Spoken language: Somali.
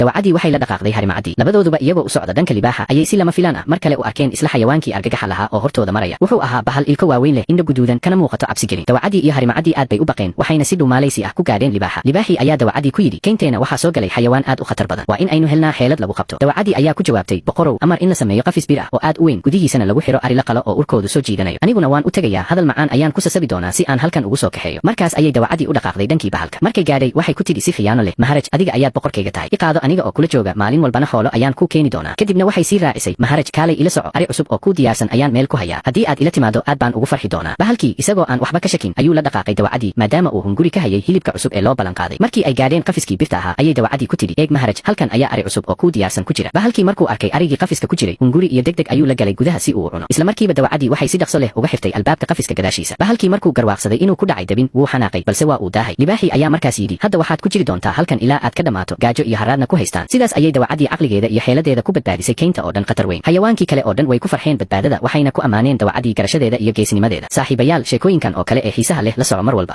Dawacadii waxay la dhaqaaqday harimacadii. Labadooduba iyagoo u socda dhanka libaaxa ayay si lama filaan ah mar kale u arkeen isla xayawaankii argagaxa lahaa oo hortooda maraya. Wuxuu ahaa bahal ilko waaweyn leh, indho guduudan, kana muuqato cabsigelin. Dawacadii iyo harimacadii aad bay u baqeen, waxayna si dhumaalaysi ah ku gaadheen libaaxa. Libaaxii ayaa dawacadii ku yidhi, "Keynteena waxaa soo galay xayawaan aad u khatar badan, waa in aynu helnaa xeelad lagu qabto." Dawacadii ayaa ku jawaabtay, "Boqorow, amar in la sameeyo qafis bir ah oo aad u weyn, gudihiisana lagu xiro ari la qalo oo urkoodu soo jiidanayo. Aniguna waan u tegayaa, hadal macaan ayaan ku sasabi doonaa si aan halkan ugu soo kaxeeyo." Markaas ayay dawacadii u dhaqaaqday dhankii bahalka. Markay gaadhay, waxay ku tidhi si khiyaano leh, "Maharaj, adiga ayaad boqorkayga tahay. I qaado aniga oo kula jooga, maalin walbana xoolo ayaan kuu keeni doonaa." Kadibna waxay sii raacisay, "Maharaj, kaalay ila soco, ari cusub oo kuu diyaarsan ayaan meel ku hayaa. Haddii aad ila timaado, aad baan ugu farxi doonaa." Bahalkii isagoo aan waxba ka shakin ayuu la dhaqaaqay dawacadii, maadaama uu hunguri ka hayay hilibka cusub ee loo ballan qaaday. Markii ay gaadheen qafiskii birta ahaa, ayay dawacadii ku tidhi, "Eeg Maharaj, halkan ayaa ari cusub oo kuu diyaarsan ku jira." Bahalkii markuu arkay arigii qafiska ku jiray, hunguri iyo degdeg ayuu la galay gudaha si uu u cuno. Isla markiiba dawacadii waxay si dhaqso leh uga xirtay albaabka qafiska gadaashiisa. Bahalkii markuu garwaaqsaday inuu ku dhacay dabin, wuu xanaaqay, balse waa uu daahay. Libaaxii ayaa markaas yidhi, "Hadda waxaad ku jiri doontaa halkan ilaa aad ka dhammaato, gaajo iyo haraadna ku haystaan." Sidaas ayay dawacadii caqligeeda iyo xeeladeeda ku badbaadisay keynta oo dhan khatar weyn. Xayawaankii kale oo dhan way ku farxeen badbaadada, waxayna ku ammaaneen dawacadii garashadeeda iyo geesinimadeeda. Saaxiibayaal, sheekooyinkan oo kale ee xiisaha leh la soco mar walba.